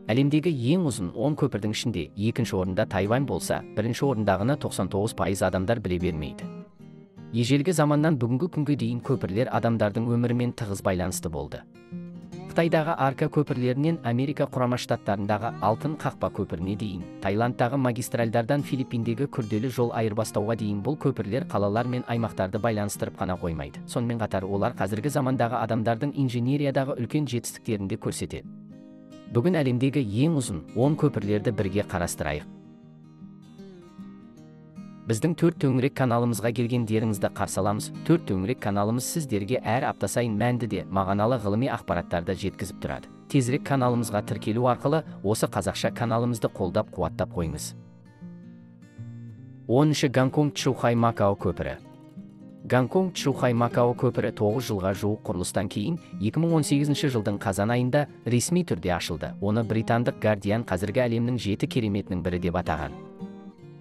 Әлемдегі ең ұзын 10 көпірдің ішінде екінші орында Тайвань болса, бірінші орындағыны 99% адамдар біле бермейді. Ежелгі заманнан бүгінгі күнге дейін көпірлер адамдардың өмірімен тығыз байланысты болды. Қытайдағы арка көпірлерінен Америка Құрама Штаттарындағы Алтын қақпа көпіріне дейін, Таиландтағы магистральдардан Филиппиндегі күрделі жол айырбастауға дейін бұл көпірлер қалалар мен аймақтарды байланыстырып қана қоймайды. Сонымен қатар олар қазіргі замандағы адамдардың инженериядағы үлкен жетістіктерін де көрсетеді. Бүгін әлемдегі ең ұзын 10 көпірлерді бірге қарастырайық. Біздің Төрт төңірек каналымызға келгендеріңізді қарсы аламыз. Төрт төңірек каналымыз сіздерге әр апта сайын мәнді де мағыналы ғылыми ақпараттарды жеткізіп тұрады. Тезірек каналымызға тіркелу арқылы осы қазақша каналымызды қолдап қуаттап қойыңыз. 10-ші Гонконг Чжухай Макао көпірі. Гонконг Чжухай Макао көпірі 9 жылға жуық құрылыстан кейін 2018 жылдың қазан айында ресми түрде ашылды. Оны британдық Гардиан қазіргі әлемнің 7 кереметінің бірі деп атаған.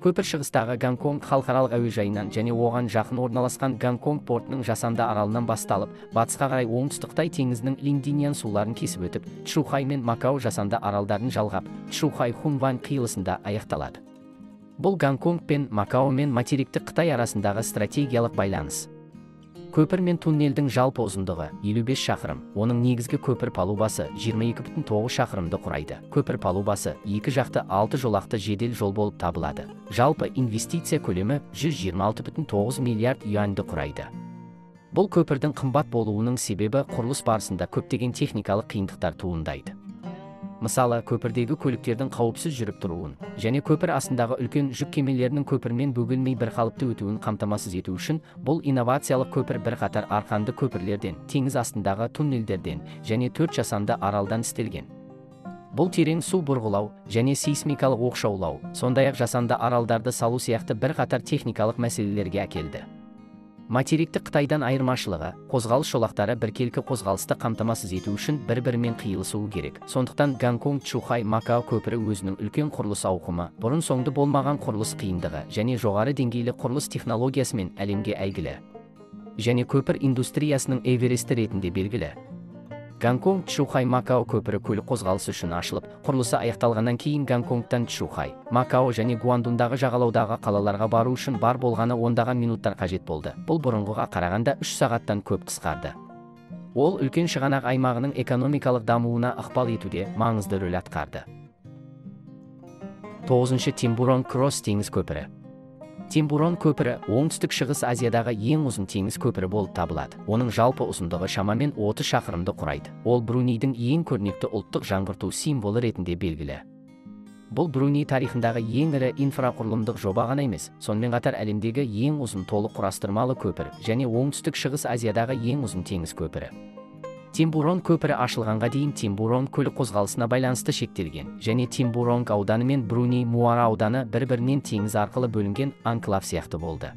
Көпір шығыстағы Гонконг халықаралық әуежайынан және оған жақын орналасқан Гонконг портының жасанды аралынан басталып, батысқа қарай оңтүстік Қытай теңізінің Линдиньян суларын кесіп өтіп, Чжухай мен Макао жасанды аралдарын жалғап, Чжухай-Хунвань қиылысында аяқталады. Бұл Гонконг пен Макао мен материктік Қытай арасындағы стратегиялық байланыс. Көпір мен туннельдің жалпы ұзындығы 55 шақырым, оның негізгі көпір палубасы 22,9 шақырымды құрайды. Көпір палубасы екі жақты 6 жолақты жедел жол болып табылады. Жалпы инвестиция көлемі 126,9 миллиард юаньді құрайды. Бұл көпірдің қымбат болуының себебі құрылыс барысында көптеген техникалық қиындықтар туындайды. Мысалы, көпірдегі көліктердің қауіпсіз жүріп тұруын және көпір астындағы үлкен жүк кемелерінің көпірмен бөгелмей бір қалыпты өтуін қамтамасыз ету үшін бұл инновациялық көпір бірқатар арқанды көпірлерден, теңіз астындағы туннельдерден және 4 жасанды аралдан істелген. Бұл терең су бұрғылау және сейсмикалық оқшаулау, сондай-ақ жасанды аралдарды салу сияқты бірқатар техникалық мәселелерге әкелді. Материктік Қытайдан айырмашылығы, қозғалыс жолақтары біркелкі қозғалысты қамтамасыз ету үшін бір-бірімен қиылысуы керек. Сондықтан Гонконг Чжухай Макао көпірі өзінің үлкен құрылыс ауқымы, бұрын-соңды болмаған құрылыс қиындығы және жоғары деңгейлі құрылыс технологиясымен әлемге әйгілі. Және көпір индустриясының Эвересті ретінде белгілі. Гонконг Чжухай Макао көпірі көлік қозғалысы үшін ашылып, құрылысы аяқталғаннан кейін Гонконгтан Чжухай, Макао және Гуандундағы жағалаудағы қалаларға бару үшін бар болғаны ондаған минуттар қажет болды. Бұл бұрынғыға қарағанда 3 сағаттан көп қысқарды. Ол үлкен шығанақ аймағының экономикалық дамуына ықпал етуде маңызды рөл атқарды. 9-шы Тембурон Кросс теңіз көпірі. Тембурон көпірі оңтүстік шығыс Азиядағы ең ұзын теңіз көпірі болып табылады. Оның жалпы ұзындығы шамамен 30 шақырымды құрайды. Ол Брунейдің ең көрнекті ұлттық жаңғырту символы ретінде белгілі. Бұл Бруней тарихындағы ең ірі инфрақұрылымдық жоба ғана емес, сонымен қатар әлемдегі ең ұзын толық құрастырмалы көпір және оңтүстік шығыс Азиядағы ең ұзын теңіз көпірі. Тембурон көпірі ашылғанға дейін Тембурон көлік қозғалысына байланысты шектелген және Тембуронг ауданы мен Бруней Муара ауданы бір-бірінен теңіз арқылы бөлінген анклав сияқты болды.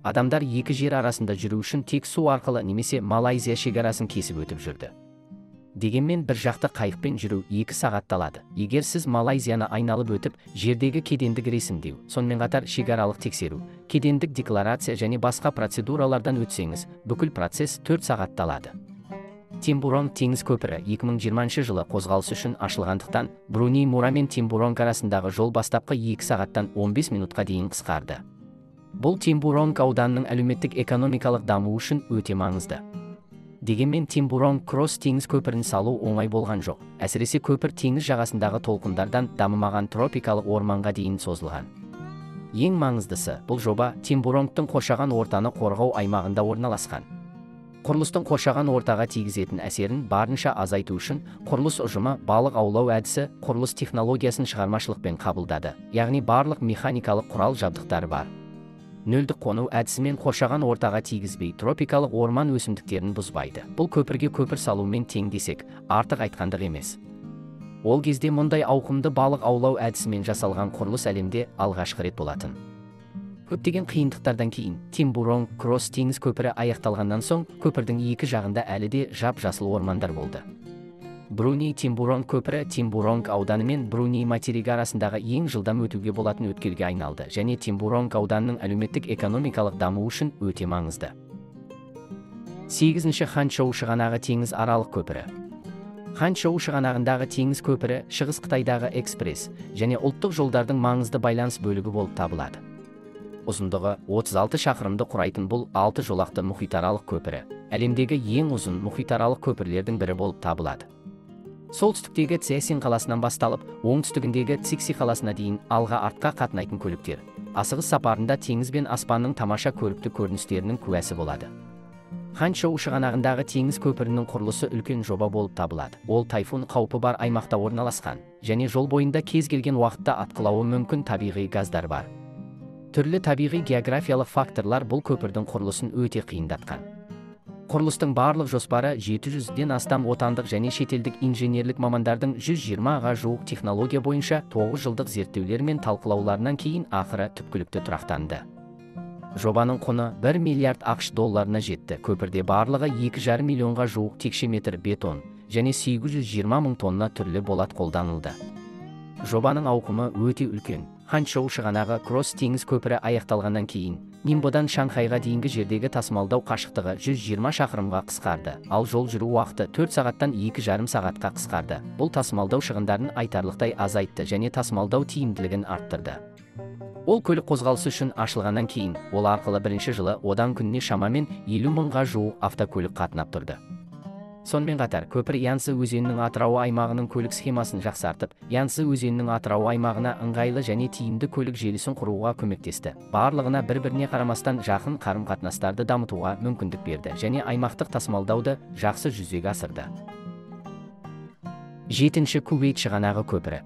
Адамдар екі жер арасында жүру үшін тек су арқылы немесе Малайзия шекарасын кесіп өтіп жүрді. Дегенмен бір жақты қайықпен жүру 2 сағатты алады. Егер сіз Малайзияны айналып өтіп, жердегі кедендік ресімдеу, сонымен қатар шекаралық тексеру, кедендік декларация және басқа процедуралардан өтсеңіз, бүкіл процесс 4 сағатты алады. Тембурон теңіз көпірі 2020 жылы қозғалыс үшін ашылғандықтан Бруней Мура мен Тембуронг арасындағы жол бастапқы 2 сағаттан 15 минутқа дейін қысқарды. Бұл Тембуронг ауданының әлеуметтік-экономикалық дамуы үшін өте маңызды. Дегенмен Тембуронг Кросс теңіз көпірін салу оңай болған жоқ. Әсіресе көпір теңіз жағасындағы толқындардан дамымаған тропикалық орманға дейін созылған. Ең маңыздысы, бұл жоба Тембуронгтың қоршаған ортаны қорғау аймағында орналасқан. Құрылыстың қоршаған ортаға тигізетін әсерін барынша азайту үшін құрылыс ұжымы балық аулау әдісі құрылыс технологиясын шығармашылықпен қабылдады, яғни барлық механикалық құрал жабдықтары бар. Нөлдік қону әдісімен қоршаған ортаға тигізбей тропикалық орман өсімдіктерін бұзбайды. Бұл көпірге көпір салумен тең десек, артық айтқандық емес. Ол кезде мұндай ауқымды балық аулау әдісімен жасалған құрылыс әлемде алғашқы рет болатын. Көптеген қиындықтардан кейін Тембуронг Кросс теңіз көпірі аяқталғаннан соң көпірдің екі жағында әлі де жап-жасыл ормандар болды. Бруней Тембуронг көпірі Тембуронг ауданы мен Бруней материгі арасындағы ең жылдам өтуге болатын өткелге айналды және Тембуронг ауданының әлеуметтік-экономикалық дамуы үшін өте маңызды. 8-ші Ханчжоу шығанағы теңіз аралық көпірі. Ханчжоу шығанағындағы теңіз көпірі Шығыс Қытайдағы экспресс және ұлттық жолдардың маңызды байланыс бөлігі болып табылады. Ұзындығы 36 шақырымды құрайтын бұл 6 жолақты мұхитаралық көпірі әлемдегі ең ұзын мұхитаралық көпірлердің бірі болып табылады. Солтүстіктегі Цзясин қаласынан басталып, оңтүстігіндегі Цикси қаласына дейін алға-артқа қатынайтын көліктер асығыс сапарында теңіз бен аспанның тамаша көрікті көріністерінің куәсі болады. Ханчжоу шығанағындағы теңіз көпірінің құрылысы үлкен жоба болып табылады. Ол тайфун қаупі бар аймақта орналасқан және жол бойында кез келген уақытта атқылауы мүмкін табиғи газдар бар. Түрлі табиғи географиялық факторлар бұл көпірдің құрылысын өте қиындатқан. Құрылыстың барлық жоспары 700-ден астам отандық және шетелдік инженерлік мамандардың 120-ға жуық технология бойынша 9 жылдық зерттеулер мен талқылауларынан кейін ақыры түпкілікті тұрақтанды. Жобаның құны 1 миллиард ақш долларына жетті. Көпірде барлығы 2,5 миллионға жуық текше метр бетон және 820 мың тонна түрлі болат қолданылды. Жобаның ауқымы өте үлкен. Ханчжоу шығанағы Кросс теңіз көпірі аяқталғаннан кейін Нимбодан Шанхайға дейінгі жердегі тасымалдау қашықтығы 120 шақырымға қысқарды, ал жол жүру уақыты 4 сағаттан 2,5 сағатқа қысқарды. Бұл тасымалдау шығындарын айтарлықтай азайтты және тасымалдау тиімділігін арттырды. Ол көлік қозғалысы үшін ашылғаннан кейін, ол арқылы бірінші жылы одан күніне шамамен 50 мыңға жуық автокөлік қатынап тұрды. Сонымен қатар, көпір Янцзы өзенінің атырауы аймағының көлік схемасын жақсартып, Янцзы өзенінің атырауы аймағына ыңғайлы және тиімді көлік желісін құруға көмектесті. Барлығына бір-біріне қарамастан жақын қарым-қатынастарды дамытуға мүмкіндік берді және аймақтық тасымалдауды жақсы жүзеге асырды. 7-ші Кувейт шығанағы көпірі.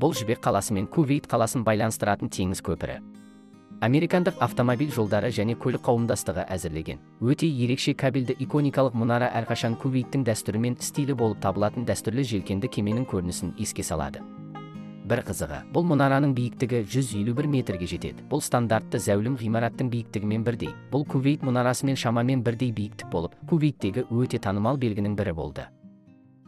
Бұл Жібек қаласы мен Кувейт қаласын байланыстыратын теңіз көпірі. Американдық автомобиль жолдары және көлік қауымдастығы әзірлеген. Өте ерекше кабельді иконикалық мұнара әрқашан Кувейттің дәстүрі мен стилі болып табылатын дәстүрлі желкенді кеменің көрінісін еске салады. Бір қызығы, бұл мұнараның биіктігі 151 метрге жетеді. Бұл стандартты зәулім ғимараттың биіктігімен бірдей. Бұл Кувейт мұнарасымен шамамен бірдей биіктік болып, Кувейттегі өте танымал белгінің бірі болды.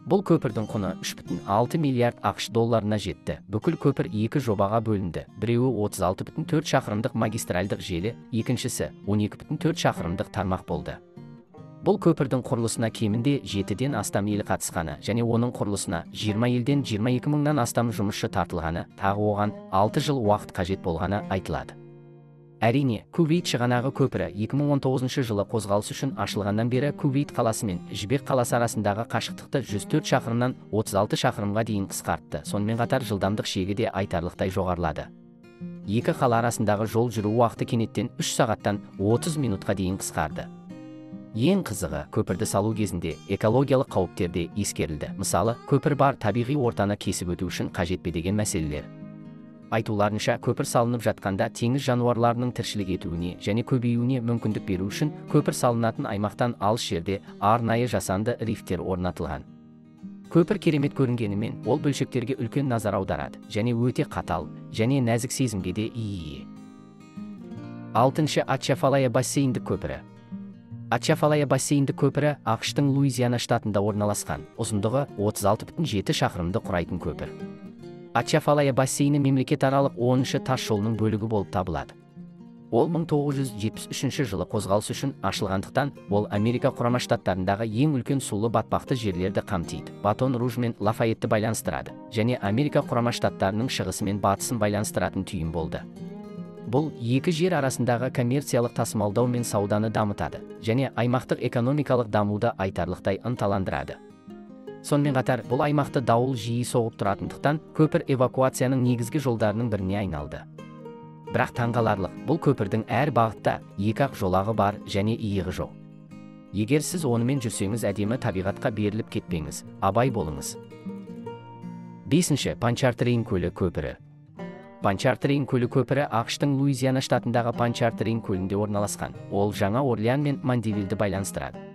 Бұл көпірдің құны 3,6 миллиард ақш долларына жетті. Бүкіл көпір екі жобаға бөлінді. Біреуі 36,4 шақырымдық магистральдық желі, екіншісі 12,4 шақырымдық тармақ болды. Бұл көпірдің құрылысына кемінде 7-ден астам ел қатысқаны және оның құрылысына 20 елден 22 мыңнан астам жұмысшы тартылғаны, тағы оған 6 жыл уақыт қажет болғаны айтылады. Әрине, Кувейт шығанағы көпірі 2019 жылы қозғалыс үшін ашылғаннан бері Кувейт қаласы мен Жібек қаласы арасындағы қашықтықты 104 шақырымнан 36 шақырымға дейін қысқартты. Сонымен қатар жылдамдық шегі де айтарлықтай жоғарылады. Екі қала арасындағы жол жүру уақыты кенеттен 3 сағаттан 30 минутқа дейін қысқарды. Ең қызығы, көпірді салу кезінде экологиялық қауіптер де ескерілді. Мысалы, көпір бар табиғи ортаны кесіп өту үшін қажет пе деген мәселелер. Айтуларынша, көпір салынып жатқанда теңіз жануарларының тіршілік етуіне және көбеюіне мүмкіндік беру үшін көпір салынатын аймақтан алыс жерде арнайы жасанды рифтер орнатылған. Көпір керемет көрінгенімен, ол бөлшектерге үлкен назар аударады және өте қатал және нәзік сезімге де ие. 6-шы Атчафалая бассейндік көпірі. Атчафалая бассейндік көпірі АҚШ-тың Луизиана штатында орналасқан, ұзындығы 36,7 шақырымды құрайтын көпір. Атчафалая бассейні мемлекетаралық 10-шы тас жолының бөлігі болып табылады. Ол 1973 жылы қозғалыс үшін ашылғандықтан, ол Америка Құрама Штаттарындағы ең үлкен сулы батпақты жерлерді қамтиды. Батон Руж мен Лафайетті байланыстырады және Америка Құрама Штаттарының шығысы мен батысын байланыстыратын түйін болды. Бұл екі жер арасындағы коммерциялық тасымалдау мен сауданы дамытады және аймақтық экономикалық дамуды айтарлықтай ынталандырады. Сонымен қатар, бұл аймақты дауыл жиі соғып тұратындықтан, көпір эвакуацияның негізгі жолдарының біріне айналды. Бірақ таңғаларлық, бұл көпірдің әр бағытта екі ақ жолағы бар және иығы жоқ. Егер сіз онымен жүрсеңіз, әдемі табиғатқа беріліп кетпеңіз, абай болыңыз. 5-ші Пончартрейн көлі көпірі. Пончартрейн көлі көпірі АҚШ-тың Луизиана штатындағы Пончартрейн көлінде орналасқан. Ол Жаңа Орлеан мен Мандевильді байланыстырады.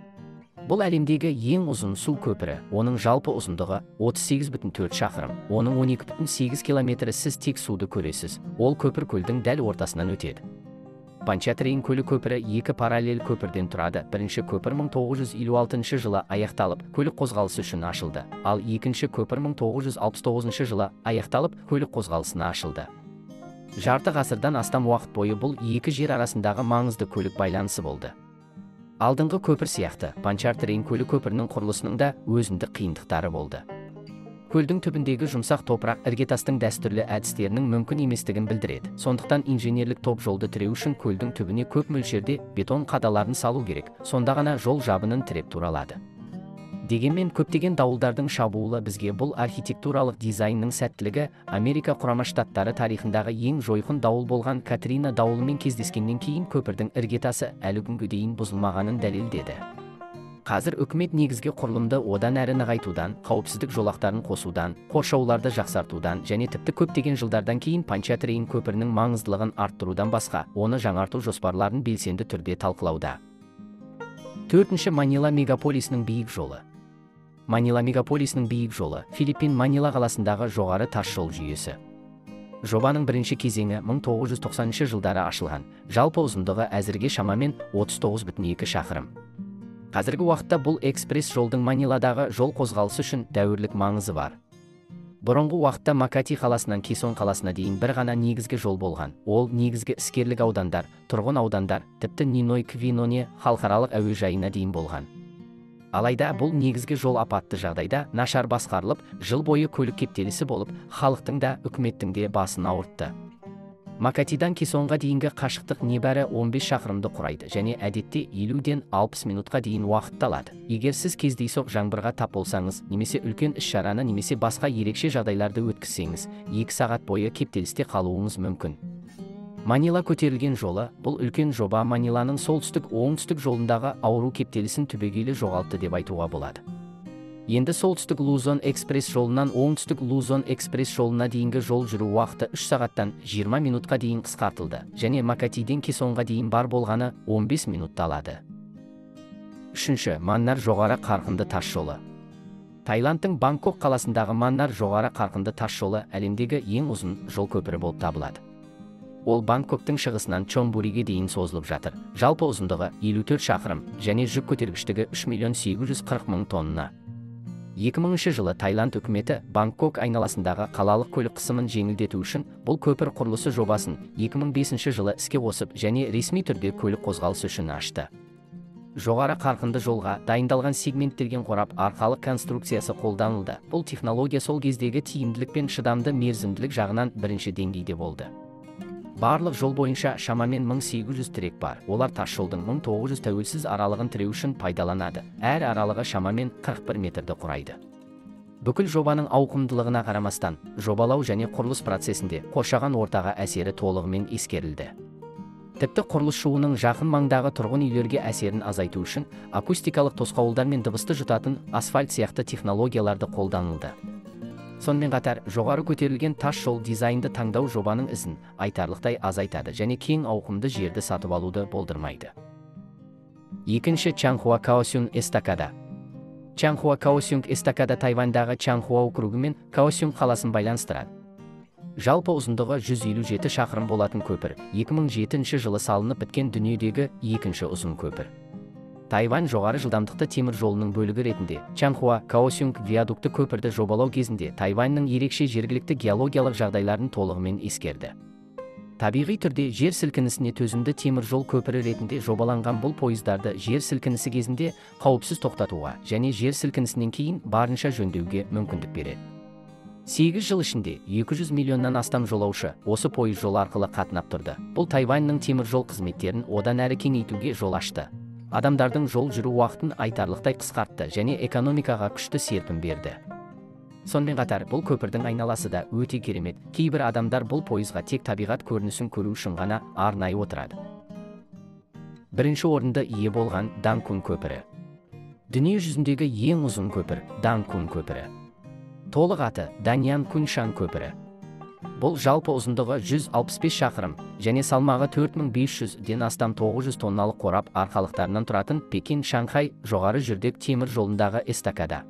Бұл әлемдегі ең ұзын су көпірі. Оның жалпы ұзындығы 38,4 шақырым. Оның 12,8 километрі сіз тек суды көресіз. Ол көпір көлдің дәл ортасынан өтеді. Пончартрейн көлі көпірі екі параллель көпірден тұрады. Бірінші көпір 1956 жылы аяқталып, көлік қозғалысы үшін ашылды. Ал екінші көпір 1969 жылы аяқталып, көлік қозғалысына ашылды. Жарты ғасырдан астам уақыт бойы бұл екі жер арасындағы маңызды көлік байланысы болды. Алдыңғы көпір сияқты, Пончартрейн көлі көпірінің құрылысының да өзіндік қиындықтары болды. Көлдің түбіндегі жұмсақ топырақ іргетастың дәстүрлі әдістерінің мүмкін еместігін білдіреді. Сондықтан инженерлік топ жолды тіреу үшін көлдің түбіне көп мөлшерде бетон қадаларын салу керек, сонда ғана жол жабынын тіреп тұра алады. Дегенмен көптеген дауылдардың шабуылы бізге бұл архитектуралық дизайнның сәттілігі Америка Құрама Штаттары тарихындағы ең жойқын дауыл болған Катрина дауылымен кездескеннен кейін көпірдің іргетасы әлі күнге дейін бұзылмағанын дәлелдеді. Қазір үкімет негізгі құрылымды одан әрі нығайтудан, қауіпсіздік жолақтарын қосудан, қоршауларды жақсартудан және тіпті көптеген жылдардан кейін Пончартрейн көпірінің маңыздылығын арттырудан басқа, оны жаңарту жоспарларын белсенді түрде талқылауда. Төртінші, Манила мегаполисінің биік жолы. Манила мегаполисінің биік жолы Филиппин Манила қаласындағы жоғары тас жол жүйесі. Жобаның бірінші кезеңі 1990 жылдары ашылған. Жалпы ұзындығы әзірге шамамен 39,2 шақырым. Қазіргі уақытта бұл экспресс жолдың Маниладағы жол қозғалысы үшін дәуірлік маңызы бар. Бұрынғы уақытта Макати қаласынан Кесон қаласына дейін бір ғана негізгі жол болған. Ол негізгі іскерлік аудандар, тұрғын аудандар, тіпті Ниной Квиноне халықаралық әуежайына дейін болған. Алайда бұл негізгі жол апатты жағдайда нашар басқарылып, жыл бойы көлік кептелісі болып, халықтың да, үкіметтің де басын ауыртты. Макатидан Кесонға дейінгі қашықтық небәрі 15 шақырымды құрайды және әдетте 50-ден 60 минутқа дейін уақытты алады. Егер сіз кездейсоқ жаңбырға тап болсаңыз, немесе үлкен іс-шараны немесе басқа ерекше жағдайларды өткізсеңіз, 2 сағат бойы кептелісте қалуыңыз мүмкін. Манила көтерілген жолы, бұл үлкен жоба Маниланың солтүстік-оңтүстік жолындағы ауру кептелісін түбегейлі жоғалтты деп айтуға болады. Енді солтүстік Лузон экспресс жолынан оңтүстік Лузон экспресс жолына дейінгі жол жүру уақыты 3 сағаттан 20 минутқа дейін қысқартылды және Макатиден Кесонға дейін бар болғаны 15 минутты алады. Үшінші, Маннар жоғары қарқынды тас жолы. Таиландтың Бангкок қаласындағы Маннар жоғары қарқынды тас жолы әлемдегі ең ұзын жол көпірі болып табылады. Ол Бангкоктың шығысынан Чонбуриге дейін созылып жатыр. Жалпы ұзындығы 54 шақырым және жүк көтергіштігі 3 840 000 тонна. 2000 жылы Таиланд үкіметі Бангкок айналасындағы қалалық көлік қысымын жеңілдету үшін бұл көпір құрылысы жобасын 2005 жылы іске қосып және ресми түрде көлік қозғалысы үшін ашты. Жоғары қарқынды жолға дайындалған сегменттелген қорап арқалық конструкциясы қолданылды. Бұл технология сол кездегі тиімділік пен шыдамды мерзімділік жағынан бірінші деңгейде болды. Барлық жол бойынша шамамен 1800 тірек бар. Олар тас жолдың 1900 тәуелсіз аралығын тіреу үшін пайдаланады. Әр аралығы шамамен 41 метрді құрайды. Бүкіл жобаның ауқымдылығына қарамастан, жобалау және құрылыс процесінде қоршаған ортаға әсері толығымен ескерілді. Тіпті құрылыс шуының жақын маңдағы тұрғын үйлерге әсерін азайту үшін акустикалық тосқауылдар мен дыбысты жұтатын асфальт сияқты технологияларды қолданылды. Сонымен қатар, жоғары көтерілген тас жол дизайнды таңдау жобаның ізін айтарлықтай азайтады және кең ауқымды жерді сатып алуды болдырмайды. Екінші, Чанхуа Каосюн эстакада. Чанхуа Каосюн эстакада Тайваньдағы Чанхуа округі мен Каосюн қаласын байланыстырады. Жалпы ұзындығы 157 шақырым болатын көпір 2007 жылы салынып біткен дүниедегі екінші ұзын көпір. Тайвань жоғары жылдамдықты темір жолының бөлігі ретінде Чанхуа Каосюн виадукты көпірді жобалау кезінде Тайваньның ерекше жергілікті геологиялық жағдайларын толығымен ескерді. Табиғи түрде жер сілкінісіне төзімді темір жол көпірі ретінде жобаланған бұл пойыздарды жер сілкінісі кезінде қауіпсіз тоқтатуға және жер сілкінісінен кейін барынша жөндеуге мүмкіндік береді. 8 жыл ішінде 200 миллионнан астам жолаушы осы пойыз жолы арқылы қатынап тұрды. Бұл Тайваньның темір жол қызметтерін одан әрі кеңейтуге жол ашты. Адамдардың жол жүру уақытын айтарлықтай қысқартты және экономикаға күшті серпін берді. Сонымен қатар, бұл көпірдің айналасы да өте керемет. Кейбір адамдар бұл пойызға тек табиғат көрінісін көру үшін ғана арнайы отырады. Бірінші орынды ие болған Данкун көпірі. Дүние жүзіндегі ең ұзын көпір Данкун көпірі. Толық аты Даньян Куншан көпірі. Бұл жалпы ұзындығы 165 шақырым және салмағы 4500-ден астам 900 тонналық қорап арқалықтарынан тұратын Пекин-Шанхай жоғары жүрдек темір жолындағы эстакада.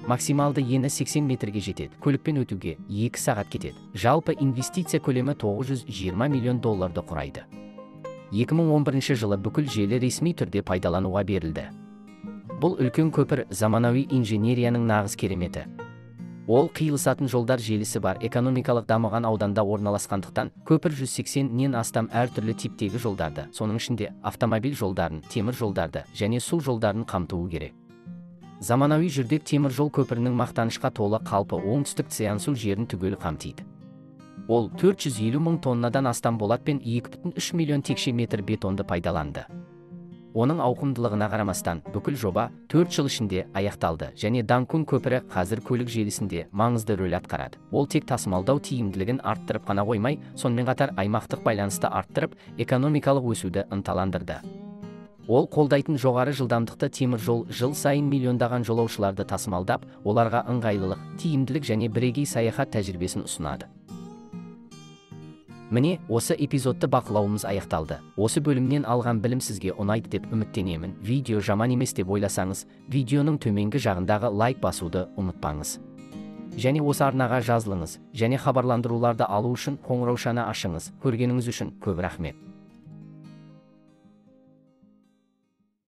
Максималды ені 80 метрге жетеді. Көлікпен өтуге 2 сағат кетеді. Жалпы инвестиция көлемі 920 миллион долларды құрайды. 2011 жылы бүкіл желі ресми түрде пайдалануға берілді. Бұл үлкен көпір заманауи инженерияның нағыз кереметі. Ол қиылысатын жолдар желісі бар экономикалық дамыған ауданда орналасқандықтан, көпір 180-нен астам әртүрлі типтегі жолдарды, соның ішінде автомобиль жолдарын, темір жолдарды және су жолдарын қамтуы керек. Заманауи жүрдек темір жол көпірінің мақтанышқа толы қалпы оңтүстік Цзянсу жерін түгел қамтиды. Ол 450 мың тоннадан астам болат пен 2,3 миллион текше метр бетонды пайдаланды. Оның ауқымдылығына қарамастан, бүкіл жоба 4 жыл ішінде аяқталды және Данкун көпірі қазір көлік желісінде маңызды рөл атқарады. Ол тек тасымалдау тиімділігін арттырып қана қоймай, сонымен қатар аймақтық байланысты арттырып, экономикалық өсуді ынталандырды. Ол қолдайтын жоғары жылдамдықты темір жол жыл сайын миллиондаған жолаушыларды тасымалдап, оларға ыңғайлылық, тиімділік және бірегей саяхат тәжірибесін ұсынады. Міне, осы эпизодты бақылауымыз аяқталды. Осы бөлімнен алған білім сізге ұнайды деп үміттенемін. Видео жаман емес деп ойласаңыз, видеоның төменгі жағындағы лайк басуды ұмытпаңыз. Және осы арнаға жазылыңыз, және хабарландыруларды алу үшін қоңыраушаны ашыңыз. Көргеніңіз үшін көп рахмет.